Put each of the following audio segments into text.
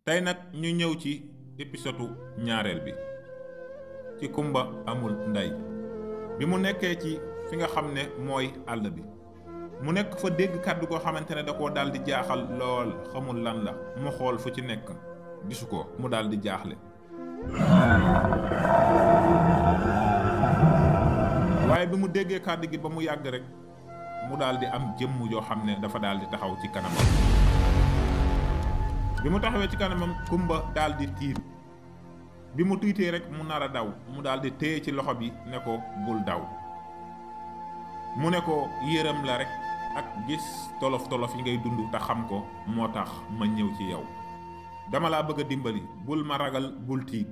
tey nag ñu ñëw ci épisode ñaareel bi ci Kumba amul ndey bi mu nekkee ci fi nga xam ne mooy àll bi mu nekk fa dégg kàddu goo xamante ne da koo daal di jaaxal lool xamul lan la mu xool fu ci nekk gisu ko mu daal di jaaxle waaye bi mu déggee kàddu gi ba mu yàgg rek mu daal di am jëmm yoo xam ne dafa daal di taxaw ci kanamam bi mu taxawee ci kanamam Kumba daal di tiit bi mu tiitee rek mu nar a daw mu daal di téye ci loxo bi ne ko bul daw mu ne ko yërëm la rek ak gis tolof-tolof yi ngay dund te xam ko moo tax ma ñëw ci yow dama laa bëgg a dimbali bul ma ragal bul tiit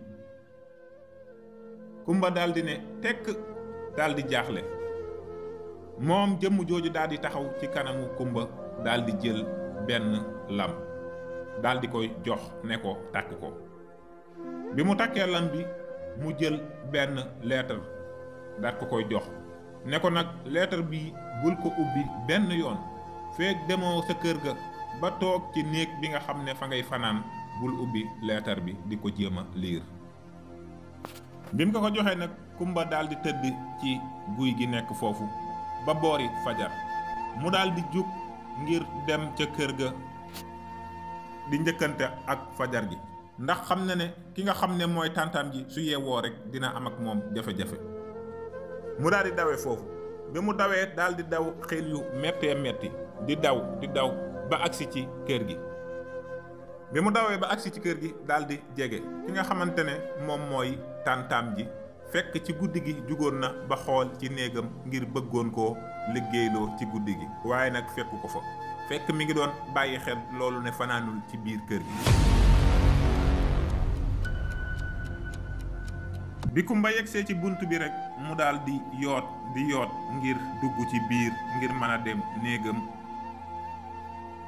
Kumba daal di ne tekk daal di jaaxle moom jëmm jooju daal di taxaw ci kanamu Kumba daal di jël benn lam daal di koy jox ne ko takk ko bi mu takkee lam bi mu jël benn lettre daal ko koy jox ne ko nag lettre bi bul ko ubbi benn yoon feek demoo sa kër ga ba toog ci néeg bi nga xam ne fa ngay fanaan bul ubbi lettre bi di ko jéem a liir bi mu ko joxee nag Kumba daal di tëdd ci guy gi nekk foofu ba boori fajar mu daal di jug ngir dem ca kër ga di njëkkante ak fajar gi ndax xam na ne ki nga xam ne mooy tàntaam ji su yeewoo rek dina am ak moom jafe-jafe mu daal di dawee foofu bi mu dawee daal di daw xel yu méttee métti di daw ba agsi ci kër gi bi mu dawee ba agsi ci kër gi daal di jege ki nga xamante ne moom mooy tàntaam ji fekk ci guddi gi jugoon na ba xool ci néegam ngir bëggoon koo liggéeyloo ci guddi gi waaye nag fekku ko fa fekk mi ngi doon bàyyi xel loolu ne fanaanul ci biir kër gi bi Kumba yegsee ci bunt bi rek mu daal di yoot ngir dugg ci biir ngir mën a dem néegam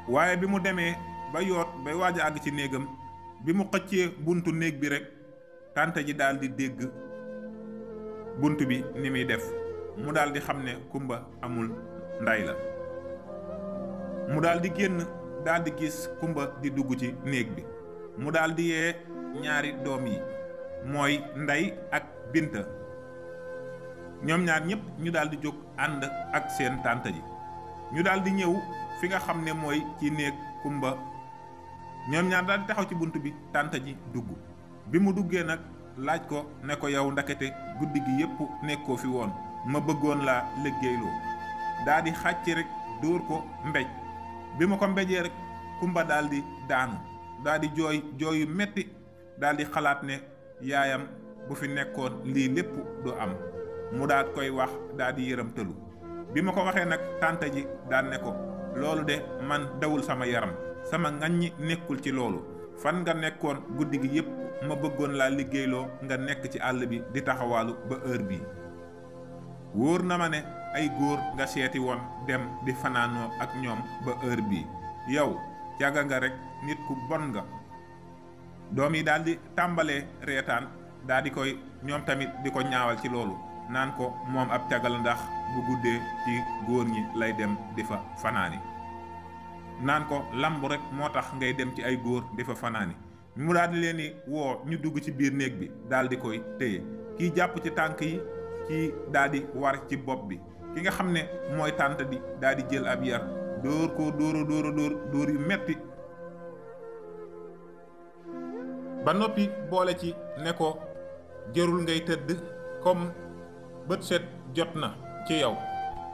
waaye bi mu demee ba yoot bay waaj a àgg ci néegam bi mu xëccee buntu néeg bi rek tànta ji daal di dégg bunt bi ni muy def mu daal di xam ne Kumba amul nday la mu daal di génn daal di gis Kumba di dugg ci néeg bi mu daal di yee ñaari doom yi mooy Ndey ak Binta ñoom ñaar ñëpp ñu daal di jóg ànd ak seen tànta ji ñu daal di ñëw fi nga xam ne mooy ci néeg Kumba ñoom ñaar daal di taxaw ci bunt bi tànta ji dugg bi mu duggee nag laaj ko ne ko yow ndakete guddi gi yépp nekkoo fi woon ma bëggoon laa liggéeyloo daal di xàcc rek dóor ko mbéj bi ma ko mbéjee rek Kumba daal di daanu daal di jooy yu metti daal di xalaat ne yaayam bu fi nekkoon lii lépp du am mu daal koy wax daal di yërëmtalu bi ma ko waxee nag tànta ji daal ne ko loolu de man dawul sama yaram sama ngaññi nekkul ci loolu fan nga nekkoon guddi gi yépp ma bëggoon laa liggéeyloo nga nekk ci àll bi di taxawaalu ba heure bii wóor na ma ne ay góor nga seeti woon dem di fanaanoo ak ñoom ba heure bii yow jàgga nga rek nit ku bon nga doom yi daal di tàmbalee reetaan daal di koy ñoom tamit di ko ñaawal ci loolu naan ko moom ab cagal ndax bu guddee ci góor ñi lay dem di fa fanaani naan ko lamb rek moo tax ngay dem ci ay góor di fa fanaani mu daal di leen di woo ñu dugg ci biir néeg bi daal di koy téye kii jàpp ci tànk yi kii daal di war ci bopp bi ki nga xam ne mooy tànt bi daal di jël ab yar dóor ko dóor yu metti ba noppi boole ci ne ko jërul ngay tëdd comme bët set jot na ci yow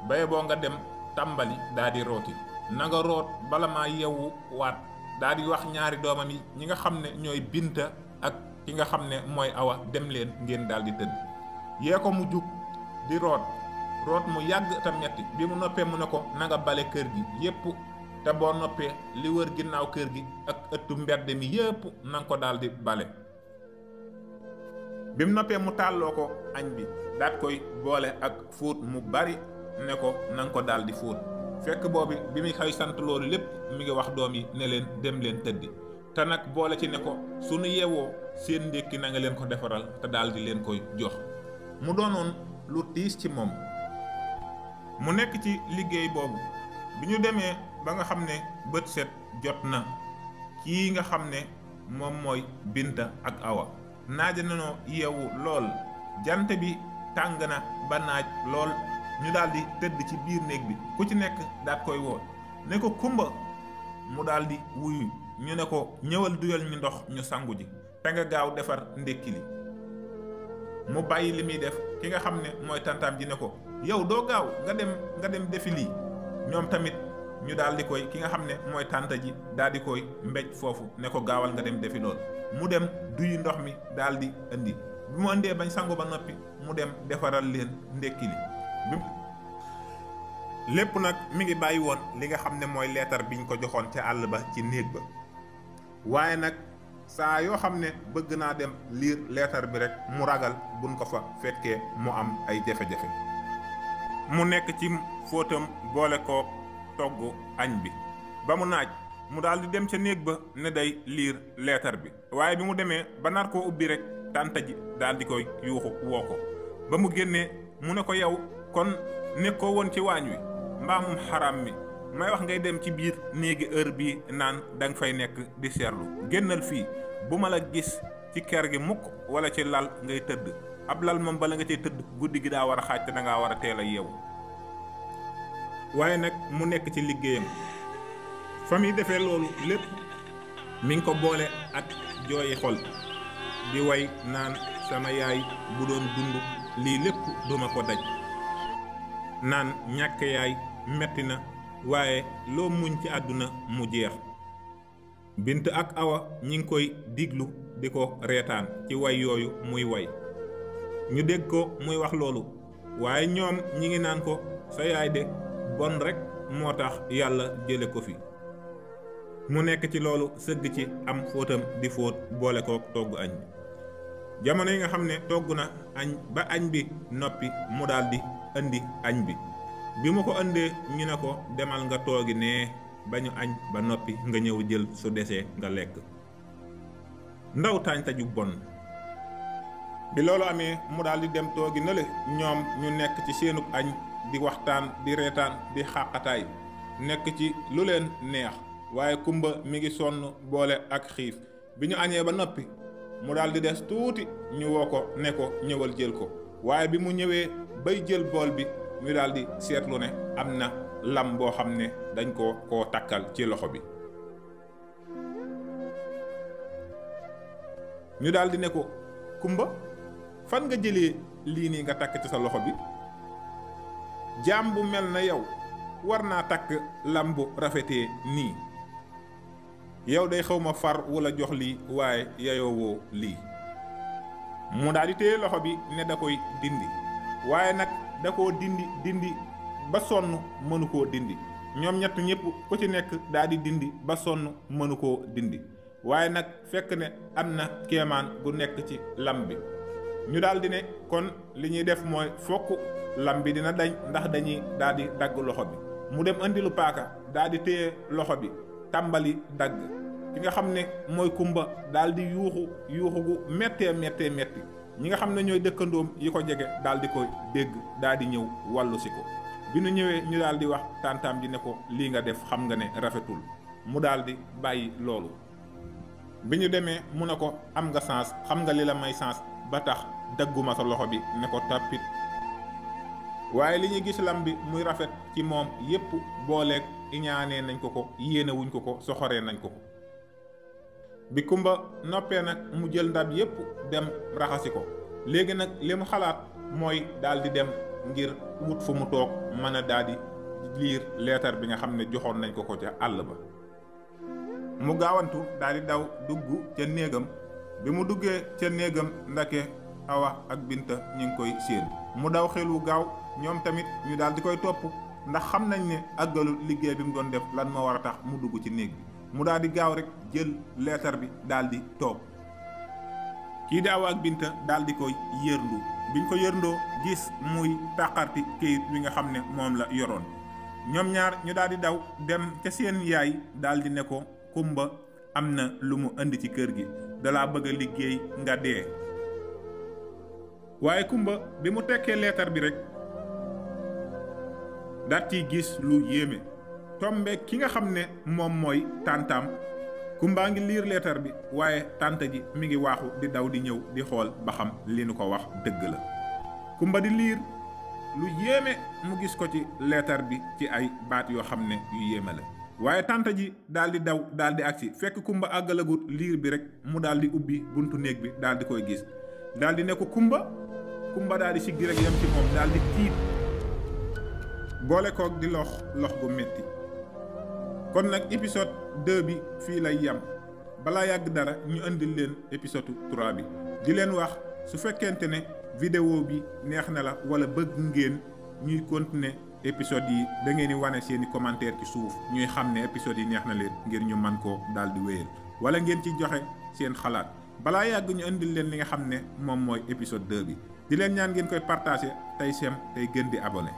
baye boo nga dem tàmbali daal di rooti na nga root bala maa yeewu waat daal di wax ñaari doomam yi ñi nga xam ne ñooy Binta ak ki nga xam ne mooy Awa dem leen ngeen daal di tëdd yee ko mu jug di root mu yàgg te metti bi mu noppee mu ne ko na nga bale kër gi yépp te boo noppee li wër ginnaaw kër gi ak ëttu mbedd mi yépp na nga ko daal di bale bi mu noppee mu tàlloo ko añ bi daat koy boole ak fóot mu bari ne ko na nga ko daal di fóot fekk boobu bi muy xëy sant loolu lépp mi ngi wax doom yi ne leen dem leen tëddi te nag boole ci ne ko sunu yeewoo seen ndékki na nga leen ko defaral te daal di leen koy jox mu doonoon lu tiis ci moom mu nekk ci liggéey boobu bi ñu demee ba nga xam ne bët set jot na kii nga xam ne moom mooy Binta ak Awa naaja nanoo yeewu lool jant bi tàng na ba naaj lool ñu daal di tëdd ci biir néeg bi ku ci nekk daat koy woo ne ko Kumba mu daal di wuyu ñu ne ko ñëwal duyal ñu ndox ñu sangu ji te nga gaaw defar ndékki li mu bàyyi li muy def ki nga xam ne mooy tantaam ji ne ko yow doo gaaw nga dem defi lii ñoom tamit ñu daal di koy ki nga xam ne mooy tànta ji daal di koy mbéj foofu ne ko gaawal nga dem defi lool mu dem duyi ndox mi daal di indi bi mu indee bañ sangu ba noppi mu dem defaral leen ndékki li lépp nag mi ngi bàyyi woon li nga xam ne mooy leetar biñ ko joxoon ca àll ba ci néeg ba waaye nag saa yoo xam ne bëgg naa dem liir leetar bi rek mu ragal buñ ko fa fekkee mu am ay jafe-jafe mu nekk ci fóotam boole koo togg añ bi ba mu naaj mu daal di dem ca néeg ba ne day liir leetar bi waaye bi mu demee ba nar koo ubbi rek tànta ji daal di koy yuuxu woo ko ba mu génnee mu ne ko yow kon nekkoo woon ci waañ wi mbaamum xaram mi may wax ngay dem ci biir néegi heure bii naan danga fay nekk di seerlu génnal fii bu ma la gis ci kër gi mukk wala ci lal ngay tëdd ab lal moom bala nga cay tëdd guddi gi daa war a xaaj te dangaa war a teel a yeewu waaye nag mu nekk ci liggéeyam fa muy defee loolu lépp mi ngi ko boole ak jooyi xol di way naan sama yaay bu doon dund lii lépp duma ko daj naan ñàkk yaay metti na waaye loo muñ ci àdduna mu jeex Bint ak Awa ñi ngi koy diglu di ko reetaan ci way yooyu muy way ñu dégg ko muy wax loolu waaye ñoom ñi ngi naan ko sa yaay de bon rek moo tax yàlla jële ko fi mu nekk ci loolu sëgg ci am fóotam di fóot boole kook togg añ jamono yi nga xam ne togg na añ ba añ bi noppi mu daldi indi añ bi mu ko indee ñu ne ko demal nga toogi nee ba ñu añ ba noppi nga ñëw jël su desee nga lekk ndaw tàntaju bon bi loolu amee mu daldi dem toogi nale ñoom ñu nekk ci seenub añ di waxtaan di reetaan di xàqataay nekk ci lu leen neex waaye Kumba mi ngi sonn boole ak xiif bi ñu añee ba noppi mu daldi des tuuti ñu woo ko ne ko ñëwal jël ko waaye bi mu ñëwee bay jël bool bi ñu daldi seetlu ne am na lam boo xam ne dañ koo takkal ci loxo bi ñu daldi ne ko Kumba fan nga jëlee lii nii nga takk ci sa loxo bi jaam bu mel na yow war naa takk lam bu rafetee nii yow day xawma far wala jox lii waaye yayoowoo lii mu daldi téye loxo bi ne da koy dindi waaye nag da koo dindi ba sonn mënu koo dindi ñoom ñett ñëpp ku ci nekk daldi dindi ba sonn mënu koo dindi waaye nag fekk ne am na kéemaan gu nekk ci lam bi ñu daldi ne kon li ñuy def mooy fokk lam bi dina dañ ndax dañuy daldi dagg loxo bi mu dem andi lu paaka daldi téye loxo bi tàmbali dagg ki nga xam ne mooy Kumba daldi yuuxu gu méttee metti ñi nga xam ne ñooy dëkkandoom yi ko jege daldi koy dégg daldi ñëw wàllu si ko bi nu ñëwee ñu daldi wax tàntaam ji ne ko lii nga def xam nga ne rafetul mu daldi bàyyi loolu bi ñu demee mu ne ko am nga sens xam nga li la may sens ba tax dagguma sa loxo bi ne ko tàppit waaye li ñu gis lam bi muy rafet ci moom yépp booleeg iñaanee nañ ko yéene wuñ ko soxoree nañ ko bi Kumba noppee nag mu jël ndab yépp dem raxasi ko léegi nag li mu xalaat mooy daldi dem ngir wut fu mu toog mën a daldi liir leetar bi nga xam ne joxoon nañ ko ca àll ba mu gaawantu daldi daw dugg ca néegam bi mu duggee ca néegam ndake Awa ak Binta ñu ngi koy séen mu daw xelu gaaw ñoom tamit ñu daldi koy topp ndax xam nañ ne àggalu liggéey bi mu doon def lan moo war a tax mu dugg ci néeg bi mu daldi gaaw rek jël leetar bi daldi toog kii di Awa ak Binta daldi koy yërndu biñ ko yërndoo gis muy tàqarti këyit wi nga xam ne moom la yoroon ñoom ñaar ñu daldi daw dem ca seen yaay daldi ne ko Kumba am na lu mu indi ci kër gi dalaa bëgg a liggéey nga dee waaye Kumba bi mu tekkee leetar bi rek daat ciy gis lu yéeme tombe ki nga xam ne moom mooy tàntaam Kumba ngi liir leetar bi waaye tante ji mi ngi waaxu di daw di ñëw di xool ba xam li nu ko wax dëgg la. Kumba di liir lu yéeme mu gis ko ci leetar bi ci ay baat yoo xam ne yu yéeme la waaye tante ji daal di daw daal di agsi fekk Kumba àggalagut liir bi rek mu daal di ubbi buntu néeg bi daal di koy gis daal di ne ko Kumba daal di siggi rek yam ci moom daal di tiit boole koog di lox gu metti. kon nag épisode 2 bi fii lay yam balaa yàgg dara ñu indil leen épisode 3 bi di leen wax su fekkente ne vidéo bi neex na la wala bëgg ngeen ñuy continuer épisode yi da ngeen di wane seeni commentaire ci suuf ñuy xam ne épisode yi neex na leen ngir ñu man ko daal di wéyal wala ngeen ci joxe seen xalaat balaa yàgg ñu indil leen li nga xam ne moom mooy épisode 2 bi di leen ñaan ngeen koy partager tey sem tey gën di abonné